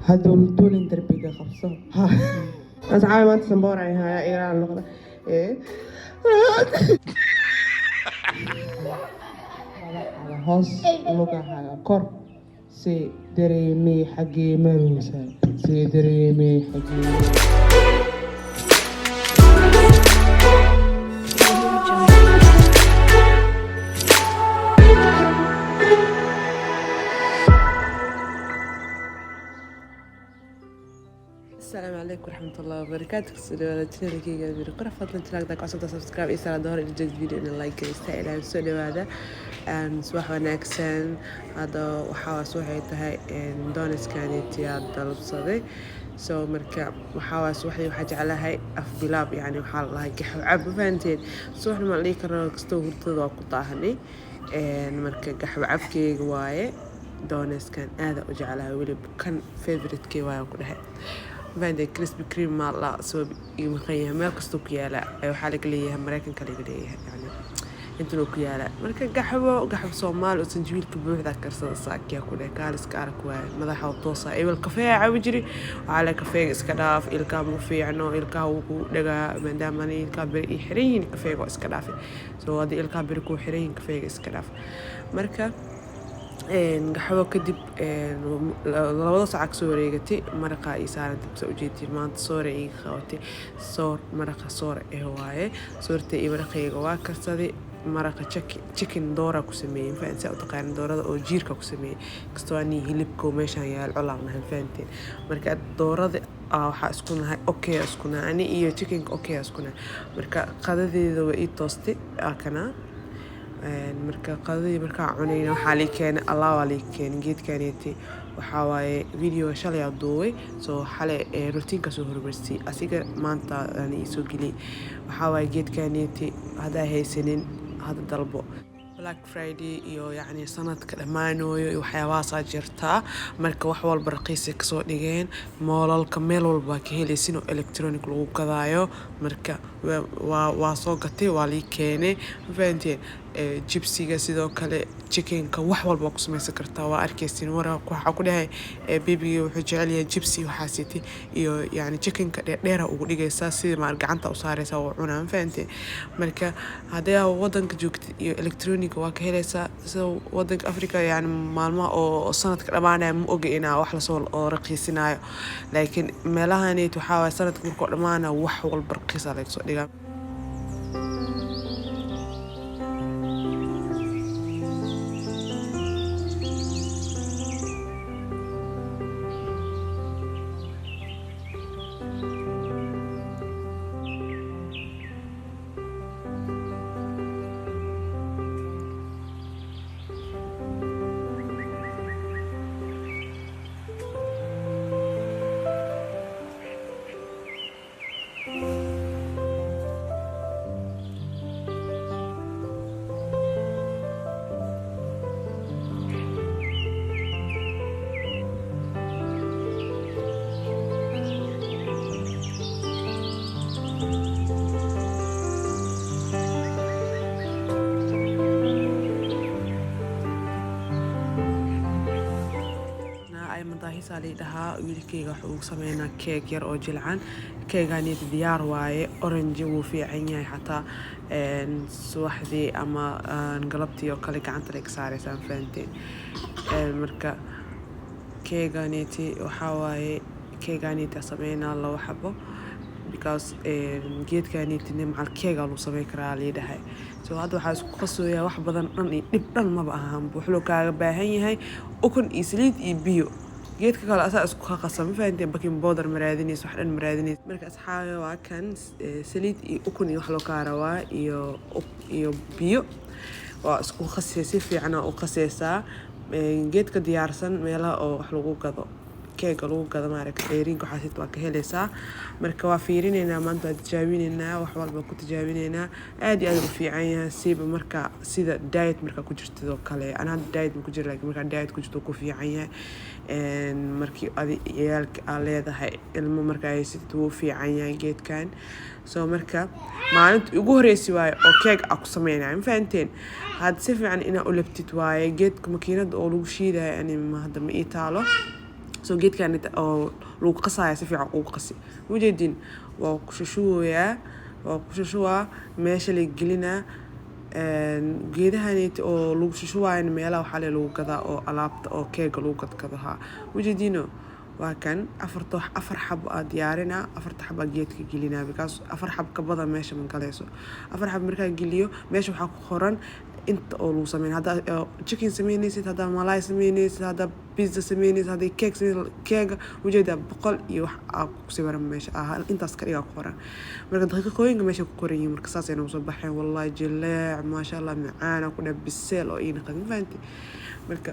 Haduulduulin, darbiga qabso. Asxaabi, maanta samboor ay hayaa, iraan noqda. Madaxaada hoos, lugahaaga kor. See dareemay? Xaggee maraysaa? See dareemay? Xaggee? Asalaamu calaykum waraxmatullahi wabarakaatu. Kusoo dhawaada channelkeyga Abir Qura. Fadlan channelka cusubta subscribe iyo salaada hore ila joogta video in like gareysta. Ilaahay soo dhawaada. Subax wanaagsan. Hadda waxaa subaxay tahay donuts-kanitiyaa dalabsaday. So marka waxaa waa subaxdii waxaa jeclahay af bilaab, yani waxaa la dhahay gaxo cab, ma fahanteen? Subaxna ma la dhihi karo, kastoo hurdada waa ku daahanay. Marka gaxwo cabkeyga waaye donuts-kan, aada u jeclahay, weliba kan favoritekey waayan ku dhahay. Fahanteen? Krispy Kreme maa la soo ii maqan yahay, meel kastuu ku yaala. Waxaa laga leeyahay Mareykanka laga leeyahay, yani intanuu ku yaala. Marka gaxwo, gaxwo Soomaali oo sanjabiilka buuxda karsada saakiya ku dheh, kaaliska arag waaye. Madaxa oo toosa. Ebel kafee cabi jiri, waxaa le kafeega iska dhaaf, ilkaha ma fiicno, ilkaha wuu ku dhagaa. Maadaama ani ilkaha beri ii xiran yihiin, kafeega waa iska dhaafay. So haddii ilkaha beri kuu xiran yihiin, kafeega iska dhaaf. Marka gaxwo kadib 2da saac kasoo wareegatay, maraqa ii saaran dabsa ujeedtiin. Maanta soore iiga qabatay, soor maraqa soor eh waaye. Soorta iyo maraqayga waa karsaday. Maraqa chicken doora ku sameeyey, fahanteen? Saa u taqaana doorada oo jiirka ku sameeyey, kastoo ani hilibka meeshaan yaal colaam nahay, fahanteen? Marka doorada waxaa isku nahay okay, isku nahay ani iyo chickenka, okay isku nahay. Marka qadadeeda waa ii toostay kana. Marka qadadii markaa cunayna, waxaa lii keenay alaabaa lii keenay. Geedkaneeti waxaa waaye video shalay aa duubay, soo xalay routine-ka soo hormarsiyey, asiga maanta aan iisoo geliyey. Waxaa waaye geedkaneeti, haddaa haysanin hadda dalbo. Black Friday iyo yacni sanadka dhammaanooyo iyo waxyaabahaasaa jirtaa. Marka wax walba raqiisay kasoo dhigeen mall-alka, meel walba waa ka helaysin oo electronic lagu gadaayo. Marka waa soo gatay, waa lii keenay, ma fahanteen? Jibsiga sidoo kale, chickenka, wax walba waa ku samaysan kartaa, waa arkaysin. War waxaa ku dhahay babyga wuxuu jecel yahay jibsi, waxaa sitay iyo yacni chickenka dheerdheera ugu dhigaysaa, sida maar gacanta u saaraysaa, waa cunaa, ma fahanteen? Marka haddii aa wadanka joogtid iyo electronic waa ka helaysaa. Sida wadanka Africa, yani maalmaha oo sanadka dhammaanaya, ma oga inaa wax lasoo oo raqiisinayo, laakiin meelahaneet waxaa waaya sanadka markuu dhammaanayo wax walba raqiisa laga soo dhigaa. Madaahisaa lii dhahaa. Wiilkeyga waxa ugu sameynaa keeg yar oo jilcan. Keeganita diyaar waaye, orange wuu fiican yahay xataa subaxdii ama galabtii oo kale gacanta laga saaraysaa, fahanteen? Marka keeganiti waxaa waaye, keeganita sameynaa labo xabo, because geedkaniti macal keegaa lagu sameyn karaa lii dhahay. So hadda waxaa isku qasooyaa wax badan dhan iyo dhib dhan maba ahaan. Wuxuu kaaga baahan yahay ukun iyo saliid iyo biyo. Geedka kale asaa isku qasa, ma fahanteen? Baking powder ma raadinayso, wax dhan ma raadinayso. Marka asxaabi, waa kan saliid iyo ukun iyo wax loo kaa rabaa iyo biyo. Waa isku qasay, si fiican u qasaysaa. Geedka diyaarsan meelaha oo wax lagu gado, keega lagu gado, maaragta ceyriinka waxaa waa ka helaysaa. Marka waa fiirineynaa maanta, waa tijaabineynaa, wax walba ku tijaabineynaa. Aad iyo aad u fiican yahay, siiba marka sida diet markaa ku jirtid oo kale. Ana hadda diet ma ku jira, laakiin markaa diet ku jirto ku fiican yahay. Markii adi ciyaalka aa leedahay, ilmo markaa haysatid, wuu fiican yahay geedkan. So marka maalinta ugu horeysi waaye oo keeg aa ku sameynaya, ma fahanteen? Had si fiican inaa u labtid waaye geedka makiinada oo lagu shiidayo. Ani hadda ma ii taalo. So geedkan oo lagu qasaya si fiican ugu qasi, ujeedin, waa ku shushuwayaa, waa ku shushuwaa, meesha la gelinaa. Geedahaneeti oo lagu shushuwaayana meelaha waxaa lagu gadaa oo alaabta oo keega lagu gadgado. Haa, ujeedino, waa kan afarta, afar xabo aa diyaarinaa, afarta xabo aa geedka gelinaa, because afar xab ka badan meesha ma galayso. Afar xab markaa geliyo, meesha waxaa ku qoran inta oo lagu sameyn. Haddaa chicken sameynaysid, haddaa malaay sameynaysid, haddaa pizza sameynaysid, haddaa cake sameynaysid, keega ujeedaa 100 iyo wax aa ku sawiran meesha, intaas ka dhigaa ku qoran. Marka daqiiqooyinka meesha ku qoran yihiin. Marka saasay nagu soo baxeen, wallahi jileec, maasha Allah, macaana ku dheh, biseel oo ii naqan, ma fahanti? Marka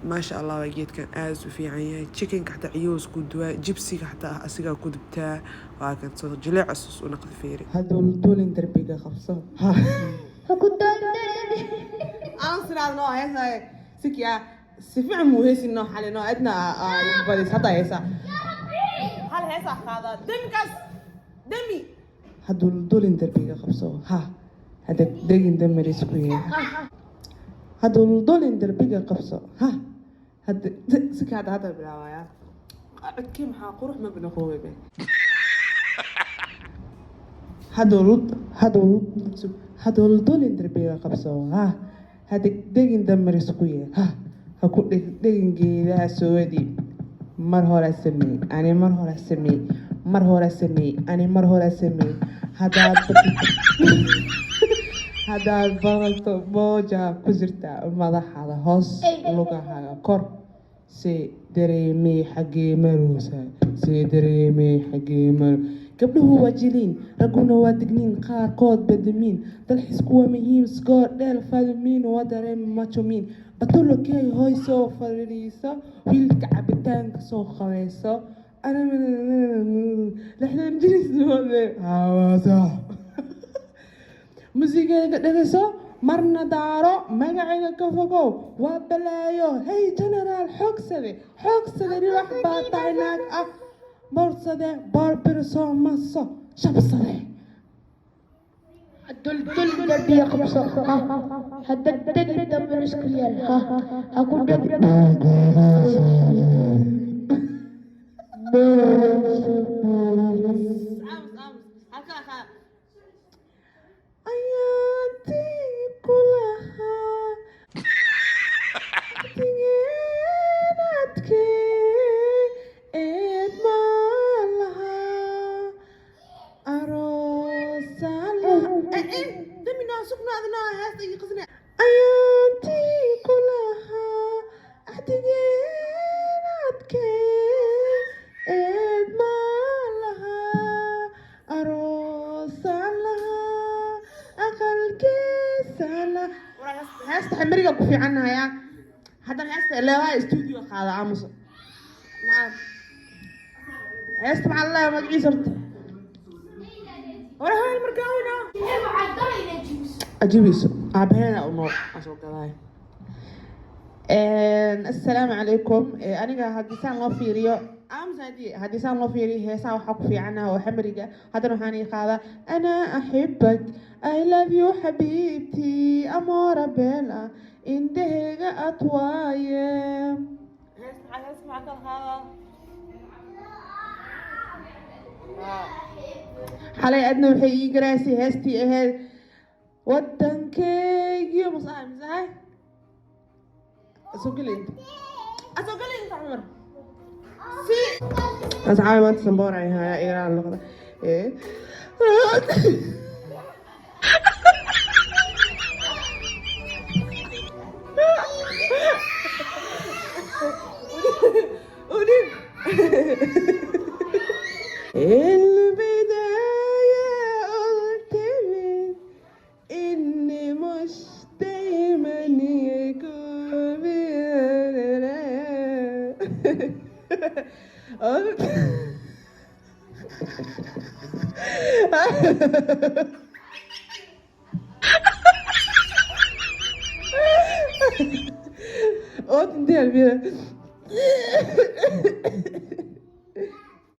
maasha Allah waa geedkan aad u fiican yahay. Chickenka xataa ciyoos ku duwaa, jibsiga xataa asigaa ku dubtaa. Waa kan soo jileec asus u naqdi, fiiri. Haduldulin darbiga qabso. Aan siraadno heesaay sikiya si fiican muu heesinno xalino adna badis hadda heesa hal heesaa qaadaa demikaas demi. Haduldulin darbiga qabso, ha hadegdegin damar isku yee. Haduldulin darbiga qabso, ha sika hadda hadda bilaabaya codkii, maxaa qurux ma binoqoobebe. Hadul haduldulin darbiga qabso, ha hadegdegin damar isku yee, ha ha ku dhegdhegin geedaha soodi. Mar hore sameey ani, mar hore sameey, mar hore sameey ani, mar hore sameey. Haddaad barato booja ku jirta madaxada hoos, lugahaga kor. See dareemey xaggee maroosa, see dareemey xaggee maro. Gabdhuhu waa jiliin, ragguna waa digniin, qaarkood badamiin. Dalxisku waa muhiim, sgoor dheel fadumiin, waa dareemi machomiin. Batulokey hoy soo fadhiiso, wiilka cabitaanka soo qabayso. 60 jiris moode hawaasa muusigayga dhegeyso, marna daaro magacayga ka fogow, waa balaayo. Hey generaal, xoogsade xoogsade, dhibax baa tahay, naag ah boorsade, baarbir soo maso shabsade. Duldul darbiga qabso, ha ha degdegin damar isku yeel, ha ha ku dheg. Ayaantii kulahaa waqtigeedadkee eed maa lahaa ayaantii kulahaa axdigeedadkee eed maa lahaa aroosaan lahaa aqalgeesaan lahaa. Heesta xamariga ku fiicanahaya, haddana heesta leewaha studio qaada aamuso. Heesta maxaa laleeyahay magaciisa horta? Hore hore markaawina ajibiso aabaheeda u nool asoo gadaay. Assalaamu calaykum. Aniga haddii saan loo fiiriyo aamus, haddii saan loo fiiriyo heesaha waxaa ku fiicanaha oo xamariga. Haddana waxaan ii qaadaa ana axibak, I love you xabiibti, amora bela, indhahayga ad waaye. Hees maxaa, hees maxaa kala qaadaa? Xalay adna waxay ii garaasay heestii ahayd waddankeygiyo masahay masahay. Soo geli inta, asoo geli inta Cumar si asxaabi. Maanta samboor ay hayaa iraan noqda. Udhib البداية قلت من إن مش دايما يكون قلت قلت انت يا البداية.